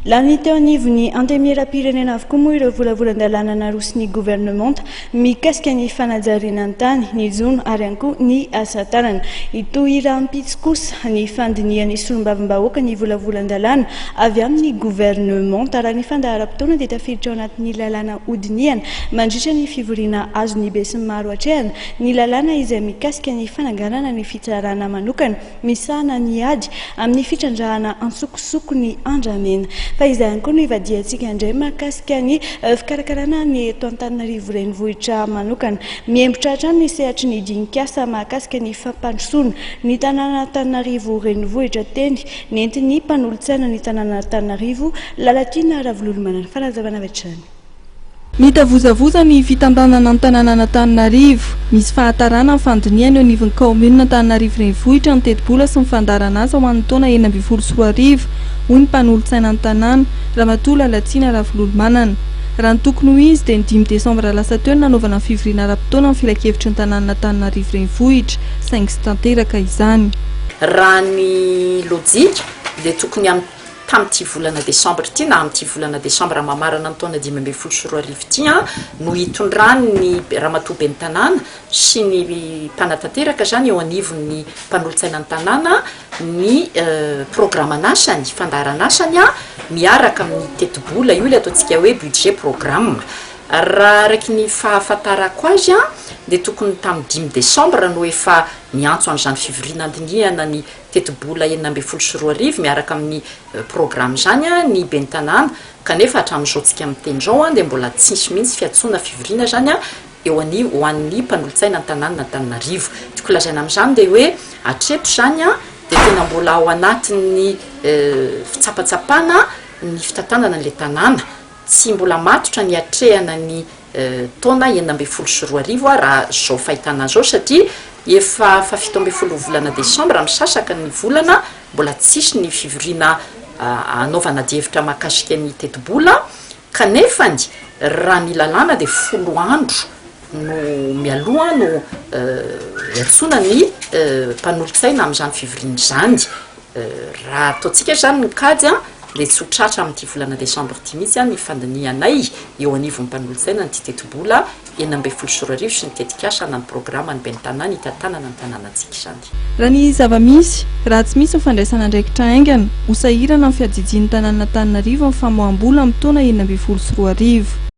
Lany teo anivon'ny Antenimierampirenena avokoa moa ireo volavolan-dalàna naroson'ny governemanta mikasika ny fanajariana ny tany, ny jono ary ihany koa ny asa tanana. Hitohy rahampitso kosa ny fandinihan'ny solombavambahoaka ny volavolan-dalàna avy amin'ny governemanta. Raha ny fandaharam-potoana dia tafiditra ao anatin'ny lalàna hodinihana mandritra ny fivoriana azon'ny besinimaro atrehana ny lalàna izay mikasika ny fananganana ny fitsarana manokana misahana ny ady amin'ny fitrandrahana antsokosoko ny andramena. Fa izay ihany koa no hivadihantsika indray mahakasika ny fikarakarana ny eto Antananarivo Renivohitra manokana. Miembotra hatrany ny sehatry ny dinikasa mahakasika ny fampandrosoana ny tanàn'Antananarivo Renivohitra teny nentin'ny mpanolotsaina ny tanàn'Antananarivo Lalatiana Ravololomanana. Fanazavana avy hatrany. Mitavozavoza ny fitantanana ny tanànan'Antananarivo. Misy fahatarana ny fandinihana eo anivon'ny kaominina Antananarivo Renivohitra ny tetibola sy ny fandaharanasa ho an'ny taona 2016, hoy ny mpanolotsaina ny tanàna, Ramatoa Lalatiana Ravololomanana. Raha ny tokony ho izy dia ny dimy desambra lasa teo no nanaovana ny fivoriana ara-potoana ny filankevitry ny tanànan'Antananarivo Renivohitra, saingy tsy tanteraka izany. Raha ny lojika dia tokony amin'ny tamin'ity volana desambra ity na amin'ity volana desambra mamarana ny taona 2015 ity no hitondran'ny ramatoa ben'ny tanàna sy ny mpanatanteraka izany eo anivon'ny mpanolotsaina ny tanàna ny programan'asany, fandaharan'asany miaraka amin'ny tetibola, io ilay ataontsika hoe budget programme. Raha araky ny fahafantarako azy dia tokony tamin'ny dimy desambra no efa niantso an'izany fivoriana andinihana ny tetibola 2016 miaraka amin'ny programme izany ny ben'ny tanàna kanefa hatramin'izao tsika miteny izao dia mbola tsisy mihitsy fiantsoana fivoriana izany eo ani ho an'ny mpanolotsaina ny tanàna Antananarivo. Tiako lazaina amin'izany dia hoe hatreto izany dia tena mbola ao anatin'ny fitsapatsapana ny fitantanana an'ilay tanàna. Tsy mbola matotra ny hiatrehana ny taona 2016 raha izao fahitana izao satria efa fahafito ambin'ny folo volana desambra misasaka ny volana mbola tsisy ny fivoriana hanaovana adihevitra mahakasika ny tetibola kanefany raha ny lalàna dia 10 andro no mialoha no iantsoana ny mpanolotsaina amin'izany fivoriana izany. Raha ataontsika izany ny kajy dia tsy ho tratra amin'ity volana desambra ity mihitsy ny fandinihanay eo anivon'ny mpanolotsaina an'ity tetibola 2016 sy ny tetikasa na ny programan'ny ben'ny tanàna hitantanana ny tanànantsika izany. Raha ny zava-misy, raha tsy misy ny fandraisana andraikitra haingana, ho sahirana ny fiadidian'ny tanànan'Antananarivo amin'ny famoaham-bola amin'ny taona 2016.